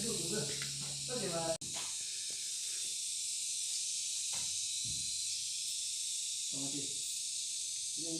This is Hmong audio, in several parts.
ntuj tus na, tab sis mas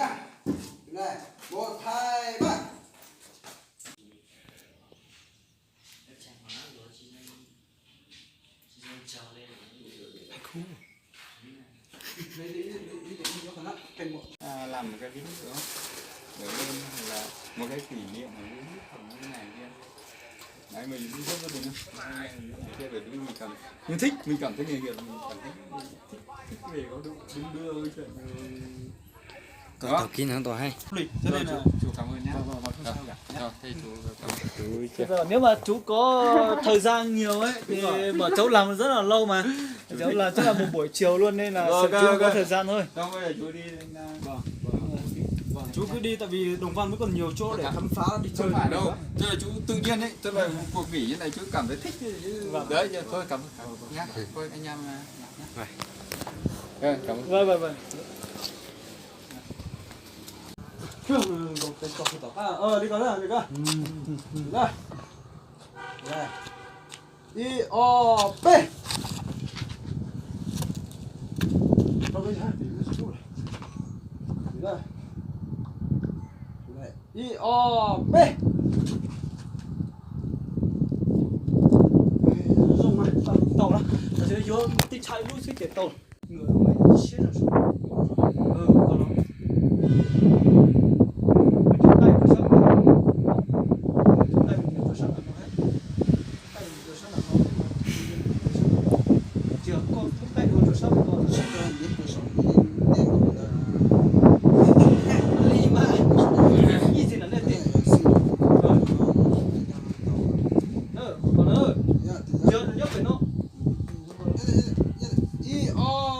nha. Một, hai, ba. Làm một cái clip nữa. Để lên là một cái kỷ niệm mà vui nhất của những ngày kia. Đấy, mình cũng rất có tình. Mình cảm, mình thích, mình cảm thấy nghề nghiệp, mình cảm thấy thích, thích về có đúng, đúng đưa với chuyện. Có tàu kín nó tàu hay. Cho nên là chú cảm ơn nhá. Vâng, vâng, vâng, không sao cả nhá. Rồi, thế chú cảm ơn. Thế giờ nếu mà chú có thời gian nhiều ấy thì bọn cháu làm rất là lâu mà. Cháu làm chắc là một buổi chiều luôn nên là sợ chú không có thời gian thôi. Không, bây giờ chú đi. Vâng, vâng. Vâng, chú cứ đi tại vì Đồng Văn vẫn còn nhiều chỗ để khám phá đi chơi. Không phải đâu. Tức là chú tự nhiên ấy, tức là cuộc nghỉ như này chú cảm thấy thích ấy chứ. Vâng. Đấy, thôi cảm ơn nhá. Thôi anh em nhá. Vâng, cảm ơn. Vâng, vâng, vâng. Đi con, đi con. Đi con. Ib, ob, peb. Ib, ob, peb. Zoo mas, tau lawm. Tam sim no yuav tij tshav ib lub xwb ces tau.